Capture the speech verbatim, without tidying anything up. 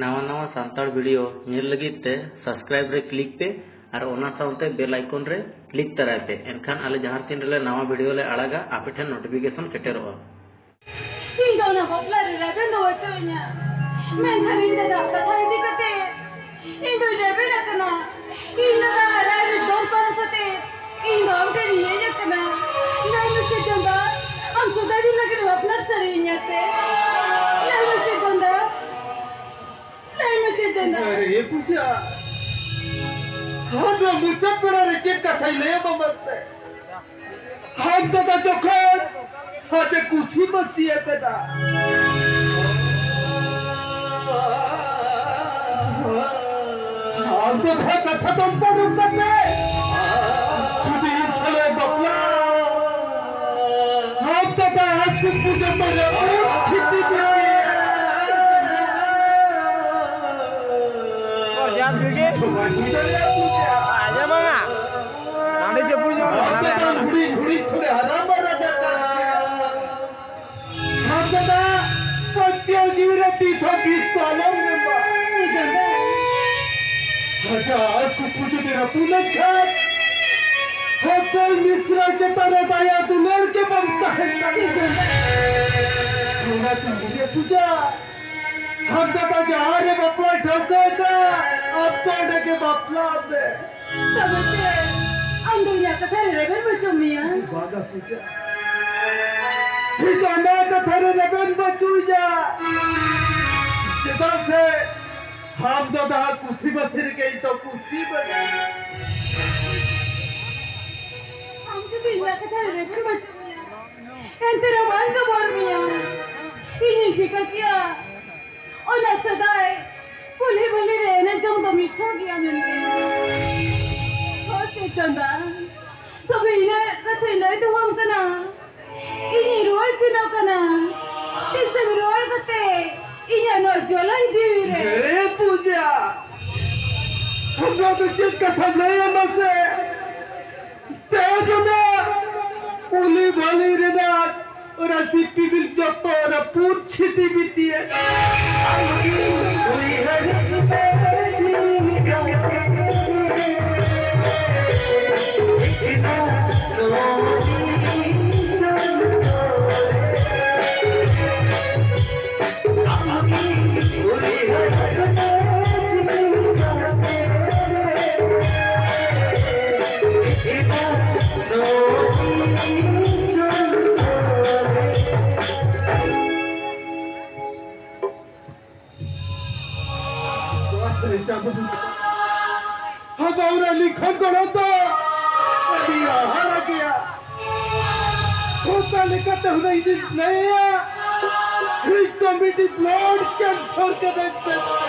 ᱱᱟᱣᱟ ᱱᱟᱣᱟ ᱥᱟᱱᱛᱟᱲ video ᱧᱮᱞ ᱞᱟᱹᱜᱤᱫ ᱛᱮ subscribe ᱨᱮ click ᱯᱮ ᱟᱨ ᱚᱱᱟ ᱥᱟᱶᱛᱮ bell icon ᱨᱮ click ᱛᱟᱨᱟᱭ ᱯᱮ᱾ ᱮᱱᱠᱷᱟᱱ ᱟᱞᱮ ᱡᱟᱦᱟᱸ ᱛᱤᱱ ᱨᱮᱞᱮ ᱱᱟᱣᱟ video ᱞᱮ ᱟᱲᱟᱜᱟ, ᱟᱯᱮ ᱴᱷᱮᱱ notification ᱥᱮᱴᱮᱨᱚᱜᱼᱟ᱾ ᱤᱧ ᱫᱚ ᱚᱱᱟ ᱵᱟᱯᱞᱟ ᱨᱮ ᱨᱮᱵᱮᱱ ᱫᱚ ᱵᱟᱹᱪᱩᱜ ᱤᱧᱟ, ᱢᱮᱱᱠᱷᱟᱱ ᱤᱧ ᱫᱟᱫᱟ ᱠᱟᱛᱷᱟ ᱤᱫᱤ ᱠᱟᱛᱮ ᱤᱧ ᱫᱚᱧ ᱨᱮᱵᱮᱱ ᱟᱠᱟᱱᱟ᱾ ᱤᱧ ᱫᱟᱫᱟ ᱨᱟᱡᱽ ᱨᱮ ᱫᱚᱱ ᱯᱟᱨᱚᱢ ᱠᱟᱛᱮ ᱤᱧ ᱫᱚ ᱟᱢ ᱴᱷᱮᱱ ᱤᱧ ᱦᱮᱡ ᱟᱠᱟᱱᱟ᱾ ᱞᱟᱹᱭ ᱢᱮᱥᱮ ᱪᱚᱸᱫᱟ, ᱟᱢ ᱥᱚᱫᱟᱭ ᱫᱤᱱ ᱞᱟᱹᱜᱤᱫ ᱵᱟᱯᱞᱟ ᱥᱟᱹᱨᱤᱭᱟᱹᱧᱟ ᱥᱮ? ᱞᱟᱹᱭ ᱢᱮᱥᱮ ᱪᱚᱸᱫᱟ, ᱞᱟᱹᱭ ᱢᱮᱥᱮ ᱪᱚᱸᱫᱟ᱾ ᱟᱨᱮ ᱯᱩᱡᱟ, ᱟᱢ ᱫᱚ ᱢᱩᱪᱟᱹᱫ ᱵᱮᱲᱟ ᱨᱮ ᱪᱮᱫ ᱠᱟᱛᱷᱟᱭ ᱞᱟᱹᱭ ᱟᱢᱟ ᱢᱟᱥᱮ? ᱟᱢ ᱫᱟᱫᱟ ᱡᱚᱠᱷᱚᱱ ᱟᱡ ᱮ ᱠᱩᱥᱤ ᱵᱟᱹᱥᱤ ᱟᱠᱟᱫᱟ, ᱟᱢ ᱫᱟᱫᱟ ᱠᱟᱛᱷᱟ ᱫᱚ ᱯᱟᱨᱚᱢ ᱠᱟᱛᱮ ᱡᱩᱫᱤ ᱤᱧ ᱥᱟᱞᱟᱜ ᱮ ᱵᱟᱯᱞᱟ, ᱟᱢ ᱫᱟᱫᱟ ᱟᱡ ᱠᱩᱠᱢᱩ ᱡᱚᱛᱚ ᱨᱟᱹᱯᱩᱫ ᱪᱷᱤᱛᱤ ᱵᱤᱛᱤ᱾ ᱚᱨ ᱡᱟᱛ ᱵᱤᱜᱮ᱾ ᱥᱚᱢᱟᱡᱽ ᱦᱩᱭ ᱫᱟᱲᱮᱭᱟᱜᱼᱟ ᱯᱩᱡᱟ᱾ ᱟᱡ ᱵᱟᱝᱟ᱾ ᱱᱟᱰᱮ ᱡᱟᱹᱯᱩᱫ ᱧᱚᱜ ᱟᱢ ᱱᱟᱰᱮ ᱫᱟᱫᱟ ᱦᱟᱱᱟ᱾ ᱦᱩᱰᱤᱧ ᱦᱩᱰᱤᱧ ᱠᱷᱚᱱᱮ ᱦᱟᱨᱟ ᱢᱟᱨᱟ ᱟᱠᱟᱫ ᱢᱮᱭᱟ᱾ ᱟᱢ ᱫᱟᱫᱟ ᱯᱟᱹᱛᱭᱟᱹᱣ ᱡᱤᱣᱤ ᱨᱮ ᱛᱤᱥ ᱦᱚᱸ ᱵᱤᱥ ᱫᱚ ᱟᱞᱚᱢ ᱮᱢᱟ᱾ ᱟᱡᱟᱜ ᱟᱥ ᱠᱩᱠᱢᱩ ᱡᱩᱫᱤ ᱨᱟᱹᱯᱩᱫ ᱞᱮᱱᱠᱷᱟᱱ, ᱦᱚᱯᱚᱱ ᱢᱤᱥᱨᱟ ᱪᱮᱛᱟᱱ ᱨᱮ ᱫᱟᱭᱟ ᱫᱩᱞᱟᱹᱲ ᱜᱮ ᱵᱟᱝ ᱛᱟᱦᱮᱱ ᱛᱟᱢᱟ᱾ ᱚᱱᱟᱛᱮᱧ ᱞᱟᱹᱭᱟ ᱯᱩᱡᱟ, ᱟᱢ ᱫᱟᱫᱟ ᱡᱟᱦᱟᱸ ᱨᱮ ᱵᱟᱯᱞᱟᱭ ᱴᱷᱟᱹᱣᱠᱟᱹ ᱟᱠᱟᱫ, ᱟᱢ ᱫᱚ ᱚᱸᱰᱮ ᱜᱮ ᱵᱟᱯᱞᱟᱜ ᱢᱮ᱾ ᱛᱚᱵᱮ ᱪᱮᱫ ᱟᱢ ᱫᱚ ᱤᱧᱟᱹᱜ ᱠᱟᱛᱷᱟ ᱨᱮ ᱨᱮᱵᱮᱱ ᱵᱟᱹᱪᱩᱜ ᱢᱮᱭᱟ? ᱵᱟᱝᱟ ᱯᱩᱡᱟ, ᱤᱧ ᱫᱚ ᱟᱢᱟᱜ ᱠᱟᱛᱷᱟ ᱨᱮ ᱨᱮᱵᱮᱱ ᱵᱟᱹᱪᱩᱜ ᱤᱧᱟ᱾ ᱪᱮᱫᱟᱜ ᱥᱮ ᱟᱢ ᱫᱟᱫᱟ ᱠᱩᱥᱤ ᱵᱟᱹᱥᱤ ᱨᱮᱜᱮ ᱤᱧ ᱫᱚ ᱠᱩᱥᱤ ᱵᱟᱹᱥᱤ᱾ ᱟᱢ ᱡᱩᱫᱤ ᱤᱧᱟᱹᱜ ᱠᱟᱛᱷᱟ ᱨᱮ ᱨᱮᱵᱮᱱ ᱵᱟᱹᱪᱩᱜ ᱢᱮᱭᱟ, ᱮᱱᱛᱮ ᱨᱮᱦᱚᱸ ᱵᱟᱹᱧ ᱡᱚᱵᱚᱨ ᱢᱮᱭᱟ᱾ ᱤᱧᱤᱧ ᱴᱷᱤᱠᱟᱹ ᱠᱮᱭᱟ, ᱚᱱᱟ ᱥᱮᱫᱟᱭ ᱠᱩᱞᱦᱤ ᱵᱷᱟᱹᱞᱤ ᱨᱮ ᱮᱱᱮᱡ ᱡᱚᱝ ᱫᱚ ᱢᱤᱪᱷᱟ ᱜᱮᱭᱟ ᱢᱮᱱᱛᱮ᱾ ᱦᱳᱭ ᱥᱮ ᱪᱟᱸᱫᱟ, ᱛᱚᱵᱮ ᱤᱧᱟᱹᱜ ᱠᱟᱛᱷᱟᱧ ᱞᱟᱹᱭ ᱫᱚᱦᱚᱣᱟᱢ ᱠᱟᱱᱟ, ᱤᱧᱤᱧ ᱨᱩᱣᱟᱹᱲ ᱥᱮᱱᱚᱜ ᱠᱟᱱᱟ᱾ ᱛᱤᱥᱮᱢ ᱨᱩᱣᱟᱹᱲ ᱠᱟᱛᱮ ᱤᱧᱟᱹᱜ ᱱᱚᱣᱟ ᱡᱚᱞᱟᱱ ᱡᱤᱣᱤ ᱨᱮ? ᱮ ᱯᱩᱡᱟ, ᱱᱚᱣᱟ ᱫᱚ ᱪᱮᱫ ᱠᱟᱛᱷᱟᱢ ᱞᱟᱹᱭᱟ ᱢᱟᱥᱮ? ᱛᱮᱦᱮᱧ ᱚᱱᱟ ᱠᱩᱞᱦᱤ ᱵᱷᱟᱹᱞᱤ ᱨᱮᱱᱟᱜ ᱚᱱᱟ ᱥᱤᱯᱤ ᱵᱤᱞ ᱡᱚᱛᱚ ᱚᱱᱟ ᱯᱩᱱ ᱪᱷᱤᱴᱤ ᱵᱤᱛᱤᱭᱮ᱾ ᱵᱟᱯ ᱨᱮ ᱪᱟᱸᱫᱚ ᱵᱚᱸᱜᱟ᱾ ᱦᱟᱵᱟᱣ ᱨᱮ ᱞᱤᱠᱷᱚᱱ ᱜᱚᱲᱚ ᱫᱚ ᱟᱹᱰᱤ ᱦᱟᱦᱟᱲᱟ ᱜᱮᱭᱟ᱾ ᱚᱠᱟ ᱞᱮᱠᱟᱛᱮ ᱦᱩᱱᱟᱹᱝ ᱤᱧ ᱞᱟᱹᱭᱟ? ᱤᱧ ᱫᱚ ᱢᱤᱫᱴᱤᱡ blood cancer ᱠᱟᱱᱟᱧ ᱯᱮ᱾